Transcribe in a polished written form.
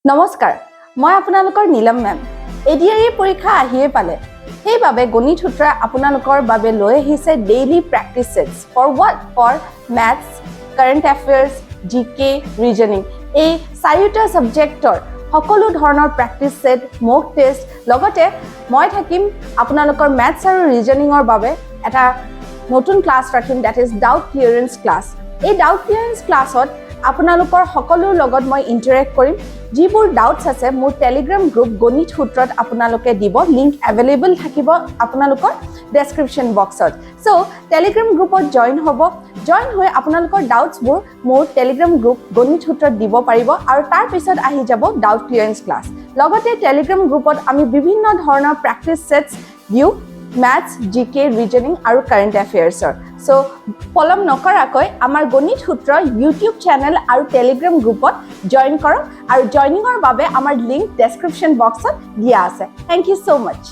নমস্কাৰ, মই আপোনালোকৰ নীলম মেম। এডিআৰই পৰীক্ষা আহিয়ে পালে। সেইবাবে গণিত সূত্ৰই আপোনালোকৰ বাবে লৈ আহিছে daily practice sets. For what? For maths, current affairs, GK, reasoning, এই চাৰিওটা ছাবজেক্টৰ সকলো ধৰণৰ প্ৰেক্টিচ ছেট, মক টেষ্ট। লগতে মই থাকিম আপোনালোকৰ মেথছ আৰু ৰিজনিঙৰ বাবে এটা নতুন ক্লাছ ৰাখিম, that is doubt clearance class. এই ডাউট ক্লিয়াৰেঞ্চ ক্লাছত আপোনালোকৰ সকলোৰ লগত মই ইণ্টাৰেক্ট কৰিম। যিবোৰ ডাউটছ আছে, মোৰ টেলিগ্ৰাম গ্ৰুপ গণিত সূত্ৰত আপোনালোকে দিব। লিংক এভেইলেবল থাকিব আপোনালোকৰ ডেছক্ৰিপশ্যন বক্সত। চ' টেলিগ্ৰাম গ্ৰুপত জইন হ'ব। জইন হৈ আপোনালোকৰ ডাউটছবোৰ মোৰ টেলিগ্ৰাম গ্ৰুপ গণিত সূত্ৰত দিব পাৰিব আৰু তাৰপিছত আহি যাব ডাউট ক্লিয়াৰেঞ্চ ক্লাছ। লগতে টেলিগ্ৰাম গ্ৰুপত আমি বিভিন্ন ধৰণৰ প্ৰেক্টিচ ছেটছ দিওঁ মেথছ, জিকে, ৰিজনিং আৰু কাৰেণ্ট এফেয়াৰ্ছৰ। চ' পলম নকৰাকৈ আমাৰ গণিত সূত্ৰ ইউটিউব চেনেল আৰু টেলিগ্ৰাম গ্ৰুপত জইন কৰক আৰু জইনিঙৰ বাবে আমাৰ লিংক ডেছক্ৰিপশ্যন বক্সত দিয়া আছে। Thank you so much.